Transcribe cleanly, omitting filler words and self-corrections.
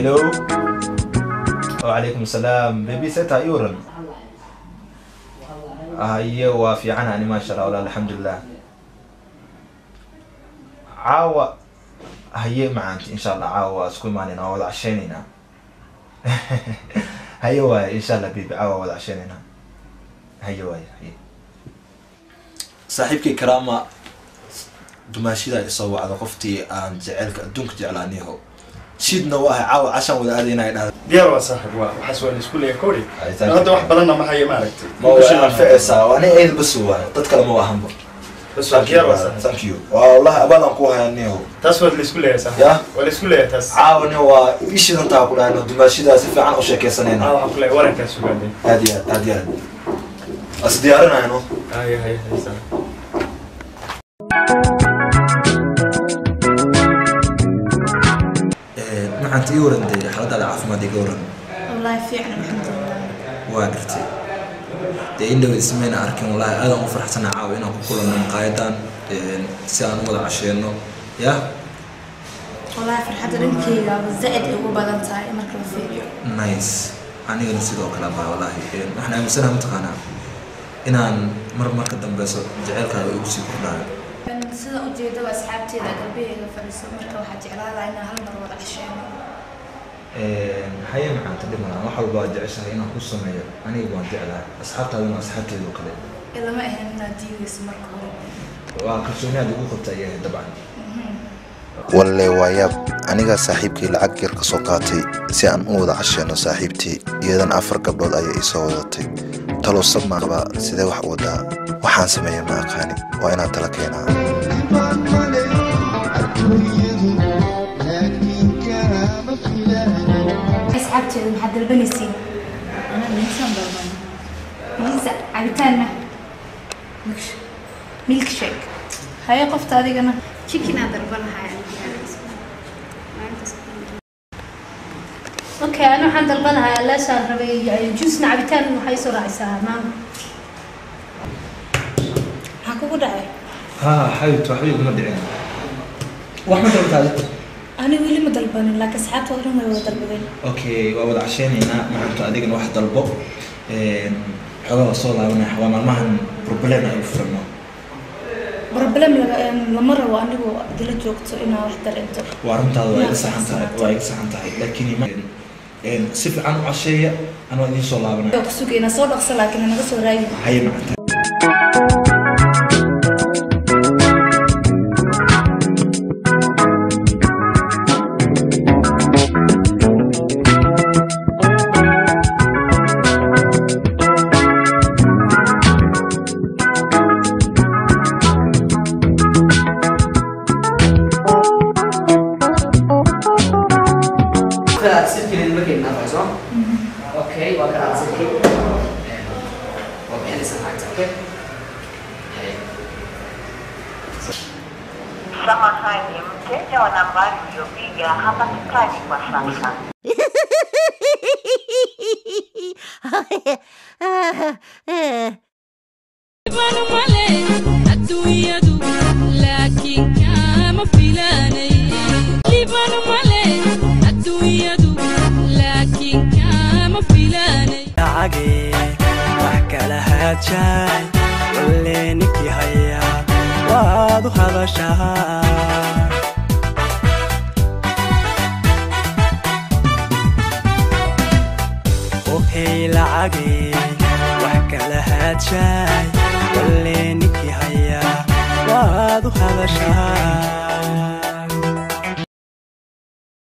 Hello, wacalaykum asalaam baby, seta ii waran? Haye, waa fiican ani, maasha Allah walaal, alxamdulilah. Caawa haye macaanti, insha Allah caawa waa isku imaanayna, waa wada casheynaynaa. Haye waaye, insha Allah baby, caawa waa wada casheynaynaa. Haye waaye, haye saaxiibkay Karaama, dumaashida isoo wacda, qoftii aan jeceelka adduunka jeclaaniho shiidna waa ahay. Caawa cashaan wada aadaynaya dhahda. Diyaar waa saaxib, waa waxaas waa la isku leeyahay kori. Hadda wax badanna ma hayo, maaragtay. Ma waa anficaysaa, waa nin eed bas waaye, dad kale ma ahanba. Bas waa diyaar, waa saaxib. Thank you, wallahi abaal aan ku hayaa niho. Taas waa la isku leeyahay saaxib. Ya? Waa la isku leeyahay taas. Caawa nin waa ii shidantaa ku dhahayno, dumaashidaa si fiican u sheekaysanayna. Waxaan ku leeyahay warankaa sugaanay. Aad iyo aad, aad iyo aad as diyaarinayno. Haye haye haye saaxib. Maxaanta ii waran dee, xaaladaada caafimaad iga waran? Wallaahi fiican, alxamdulilah. Waa gartay dee, in dhaweyd ismayna arkin. Wallahi aadaan u faraxsana caawa inaan ku kulanno maqaayadan si aan u wada casheeno ya. Wallaahi farxadda dhankeyga zaid ay ugu badan tahay marka la fiiriyo. Nice, anigana sidoo kale baa. Wallahi waxaan aaminsanaha mataqaanaa inaan mar marka dambeyso jaceylkaaga igu sii kordhaayo. Sida ujeedaba asxaabteeda galbaheyga fadhiso, marka waxaa jeclaan lahaa inaan hal mar wada casheeno. Haye macaanta, dhib malahan, wax walba waad jeceshahay inaan ku sameeyo aniga waan jeclahay, asxaabtaaduna asxaabteedu kale. Ilama ahayn inaad diidayso marka hore. Waa kalsooni aad igu qabta ayay ahayd dabcan. Walle waa yaab, anigaa saaxiibkii lacag yar ka soo qaatay si aan u wada casheenno saaxiibtii, iyadan afar gabdhood ayay isoo wadatay. Talow sab maa qabaa? Sidee wax u wadaa? Waxaan sameeya ma aqaani, waa inaad tala keenaa. Asxaabteeda, maxaad dalbanaysiin? Pizza, cabitaanna milkshake. Haye qofta adigana? Chicken aan dalbanahay. Okay, ana waxaan dalbanahay leeshaan rabay juusna, cabitaan waxay soo raacaysaa maama. Maxaa kugu dhacay? Haa xabibti, waxba iguma dhicin. Wax ma dalbataade? Ani weli ma dalbanin, laakiin asxaabtooda dhan way wada dalbadeen. Okay, waa wada casheynaynaa macanto, adigana wax dalbo. Xoogaa waa soo laabanaya, waa maalmahan problem ay u furano. Problem laga lama rabo, anigu adila joogto inaa wax dareento. Waa runtaada, waa iga saxan tahay, waa iga saxan tahay, laakiin si fiican u casheeya, anoo idiin soo laabanaya. Waa ku sugaynaa, soo dhaqso, laakiin naga soo raagi. Haye macanta. Sirkii markay naafayso. Okay, waa kana sirkii, waa bixinaysaa lacagta. Okay. Samahani, mteja wa nambari uliyopiga hapatikani kwa sasa. Adduunyadu laakiin kama filanay liban male, adduunyadu laakiin kama filanay. Lacage wax kala hajaay, walle ninkii hayaa waad u hadashaa. Ohey lacage wax kala hajaay, walle ninkii hayaa waad u hadashaa.